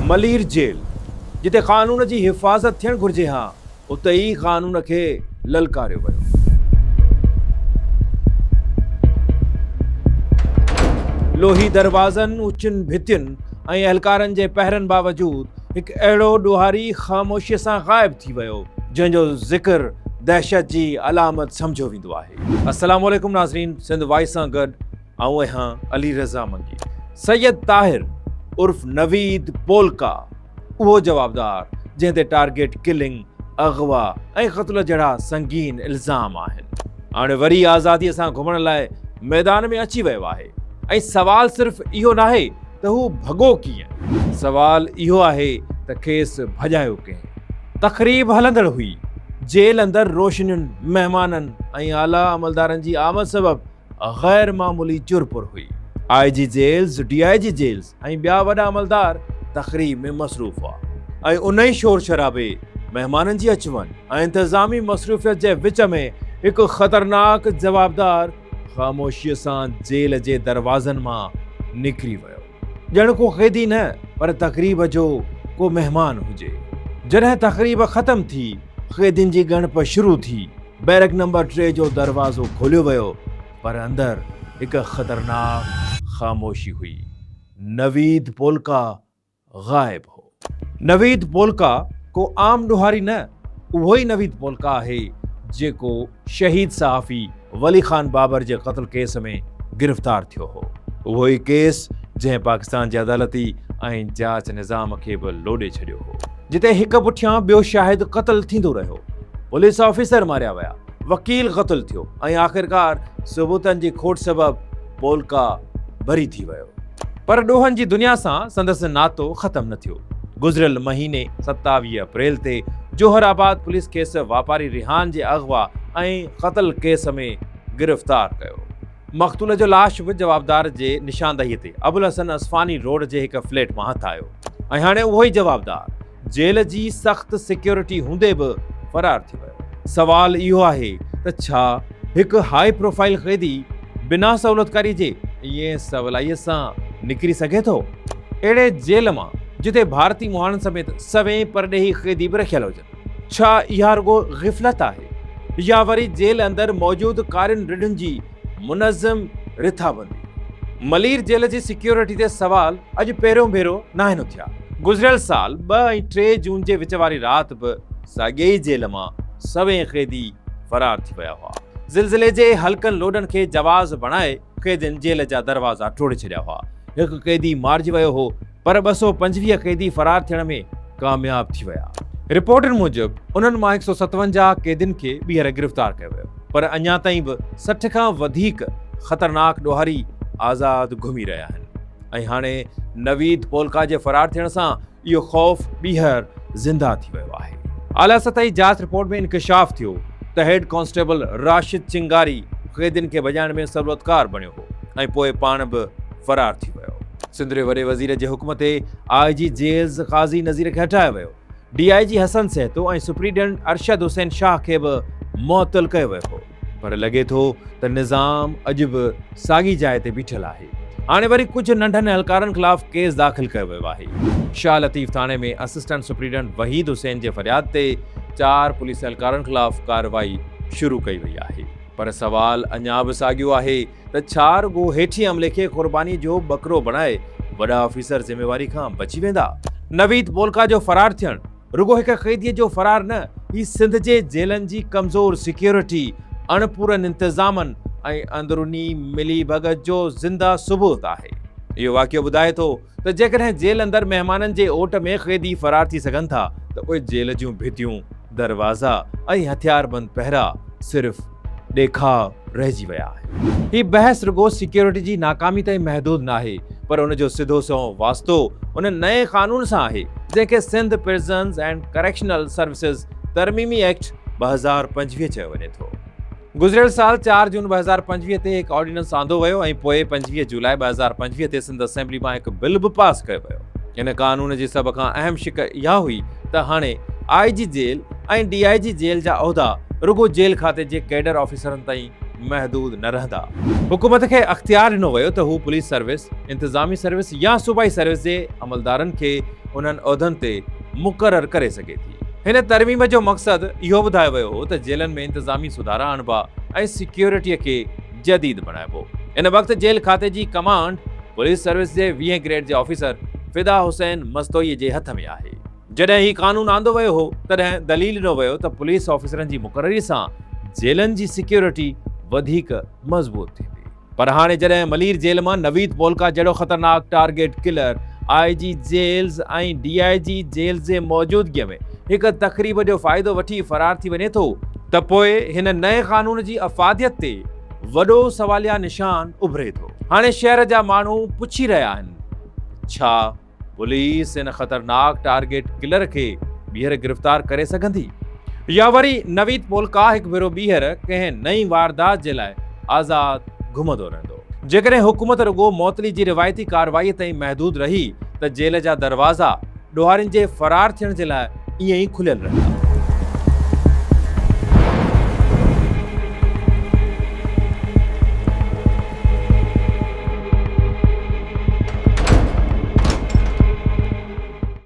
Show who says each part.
Speaker 1: Malir jail, جتي قانون جي حفاظت ٿيڻ گهرجي ها، اتي ئي قانون کي للڪاريو ويو. لوهي دروازن، اوچين ڀتين ۽ اهلڪارن جي پهرن باوجود هڪ اهڙو ڏوهاري خاموشيء سان غائب ٿي ويو، جنهن جو ذڪر دهشت جي علامت سمجهيو ويندو آهي. السلام عليڪم ناظرين، سنڌ وائس سان گڏ آئون آهيان علي رضا منگي. سيد طاهر عرف نويد پولڪا اهو جوابدار جنهن تي ٽارگيٽ ڪلنگ، اغوا ۽ قتل جهڙا سنگين الزام آهن، هاڻي وري آزادي سان گهمڻ لاء ميدان ۾ اچي ويو آهي ۽ سوال صرف اهو ناهي ته هو ڀڳو ڪيئن؟ سوال اهو آهي ته کيس ڀڄايو ڪنهن؟ تقريب هلندڙ هئي، جيل اندر روشنين، مهمانن ۽ اعليٰ عملدارن جي آمد سبب غير معمولي چرپر هئي. I G jails, D I G jails ۽ ٻيا وڏا عملدار تقريب ۾ مصروف هئا ۽ انهي شور شرابي، مهمانن جي اچ وڃ ۽ انتظامي مصروفيت جي وچ ۾ هڪ خطرناڪ جوابدار خاموشيء سان جيل جي دروازن مان نڪري ويو. ڄڻ ڪو قيدي نه پر تقريب جو ڪو مهمان هجي. جڏهن تقريب ختم ٿي، قيدين جي ڳڻپ شروع ٿي، بيرڪ نمبر 3 جو دروازو کوليو ويو پر اندر هڪ خطرناڪ خاموشي هئي. نويد پولڪا غائب هو. نويد پولڪا ڪو عام ڏوهاري نه، اهو ئي نويد پولڪا آهي جيڪو شهيد صحافي ولي خان بابر جي قتل ڪيس ۾ گرفتار ٿيو هو. اهو ئي ڪيس جنهن پاڪستان جي عدالتي ۽ جاچ نظام کي به لوڏي ڇڏيو هو. جتي هڪ پٺيان ٻيو شاهد قتل ٿيندو رهيو، پوليس آفيسر ماريا ويا، وڪيل قتل ٿيو ۽ آخرڪار ثبوتن جي کوٽ سبب پولڪا بري ٿي ويو. پر ڏوهن جي دنيا سان سندس ناتو ختم نه ٿيو. گذريل مهيني 27 اپريل تي جوهر آباد پوليس کيس واپاري ريحان جي اغوا ۽ قتل ڪيس ۾ گرفتار ڪيو. مقتول جو لاش به جوابدار جي نشاندهي تي ابوالحسن اصفهاني روڊ جي هڪ فليٽ مان هٿ آيو ۽ هاڻي اهو ئي جوابدار جيل جي سخت سيڪيورٽي هوندي به فرار ٿي ويو. سوال اهو آهي ته ڇا هڪ هاء پروفائيل قيدي بنا سهولتڪاري جي ائين سولائيء سان نڪري سگهي ٿو؟ اهڙي جيل مان جتي ڀارتي مهاڻن سميت سوين پرڏيهي قيدي به رکيل هجن، ڇا اها رڳو غفلت آهي يا وري جيل اندر موجود ڪارين رڍن جي منظم رٿابندي؟ ملير جيل جي سيڪيورٽي تي سوال اڄ پهريون ڀيرو ناهن اٿيا. گذريل سال 2 ۽ 3 جون جي وچ واري رات به ساڳئي ئي جيل مان سوين قيدي فرار ٿي ويا هئا. زلزلي جي هلڪن لوڏن کي جواز بڻائي قيدين جيل جا دروازا ٽوڙي ڇڏيا هئا. هڪ قيدي مارجي ويو هو پر 225 قيدي فرار ٿيڻ ۾ ڪامياب ٿي ويا. رپورٽن موجب انهن مان 157 قيدين کي ٻيهر گرفتار ڪيو ويو پر اڃا تائين به 60 کان وڌيڪ خطرناڪ ڏوهاري آزاد گهمي رهيا آهن ۽ هاڻي نويد پولڪا جي فرار ٿيڻ سان اهو خوف ٻيهر زنده ٿي ويو آهي. اعليٰ سطحي جاچ رپورٽ ۾ انڪشاف ٿيو ته هيڊ ڪانسٽيبل راشد چنگاري قيدين کي ڀڄائڻ ۾ سهولتڪار بڻيو هو ۽ پوء پاڻ به فرار ٿي ويو. سنڌ جي وڏي وزير جي حڪم تي آء جي جيلز قاضي نذير کي هٽايو ويو، D I G Hassan Sahito ۽ superintendent Arshad Hussain Shah کي به معطل ڪيو ويو هو، پر لڳي ٿو ته نظام اڄ به ساڳي جاء تي بيٺل آهي، هاڻي وري ڪجهه ننڍن اهلڪارن خلاف ڪيس داخل ڪيو ويو آهي. شاهه لطيف ٿاڻي ۾ اسسٽنٽ سپرنٽينڊنٽ وحيد حسين جي فرياد تي 4 پوليس اهلڪارن خلاف ڪارروائي شروع ڪئي وئي آهي، پر سوال اڃا به ساڳيو آهي ته ڇا رڳو هيٺين عملي کي قرباني جو ٻڪرو بڻائي وڏا آفيسر ذميواري کان بچي ويندا؟ نويد بولڪا جو فرار ٿيڻ رڳو هڪ قيدي جو فرار نه، هي سنڌ جي جيلن جي ڪمزور سيڪيورٽي، اڻپورن انتظامن ۽ اندروني ملي ڀڳت جو زنده ثبوت آهي. اهو واقعو ٻڌائي ٿو ته جيڪڏهن جيل اندر مهمانن جي اوٽ ۾ قيدي فرار ٿي سگهن ٿا ته اهي جيل جون ڀتيون، دروازا ۽ هٿياربند پهرا صرف ڏيکاء رهجي ويا آهن. هي بحث رڳو سيڪيورٽي جي ناڪامي تائين محدود ناهي پر ان جو سڌو سنئون واسطو ان نئين قانون سان آهي جنهن کي سنڌ پرزنز اينڊ ڪريڪشنل سروسز ترميمي ايڪٽ 2025 چيو وڃي ٿو. گذريل سال 4 جون 2025 تي هڪ آرڊيننس آندو ويو ۽ پوء 25 جولاء 2025 تي سنڌ اسيمبلي مان هڪ بل به پاس ڪيو ويو. ان قانون جي سڀ کان اهم شق اها هئي ته هاڻي I G jail ۽ D I G jail جا عهدا رڳو جيل کاتي جي ڪيڊر آفيسرن تائين محدود نه رهندا. حڪومت کي اختيار ڏنو ويو ته هو پوليس سروس، انتظامي سروس يا صوبائي سروس جي عملدارن کي انهن عهدن تي مقرر ڪري سگهي ٿي. هن ترميم جو مقصد اهو ٻڌايو ويو هو ته جيلن ۾ انتظامي سڌارا آڻبا ۽ سيڪيورٽيء کي جديد بڻائبو. هن وقت جيل کاتي جي ڪمانڊ پوليس سروس جي ويهين گريڊ جي آفيسر فدا حسين مستوئي جي هٿ ۾ آهي. جڏهن هي قانون آندو ويو هو تڏهن دليل ڏنو ويو ته پوليس آفيسرن جي مقرري سان جيلن جي سيڪيورٽي وڌيڪ مضبوط ٿيندي. پر هاڻي جڏهن ملير جيل مان نويد پولڪا جهڙو خطرناڪ target killer I G jails ۽ D I G jails جي موجودگي ۾ هڪ تقريب جو فائدو وٺي فرار ٿي وڃي ٿو ته پوء هن نئين قانون جي افاديت تي وڏو سواليا نشان اڀري ٿو. هاڻي شهر جا ماڻهو پڇي رهيا آهن ڇا پوليس ان خطرناڪ ٽارگيٽ ڪلر کي ٻيهر گرفتار ڪري سگهندي يا وري نويد پولڪا هڪ ڀيرو ٻيهر ڪنهن نئين واردات جي لاء آزاد گهمندو رهندو. جيڪڏهن حڪومت رڳو معطلي جي روايتي ڪارروائي تائين محدود رهي ته جيل جا دروازا ڏوهارين جي فرار ٿيڻ جي لاء ائين ئي کليل رهندا.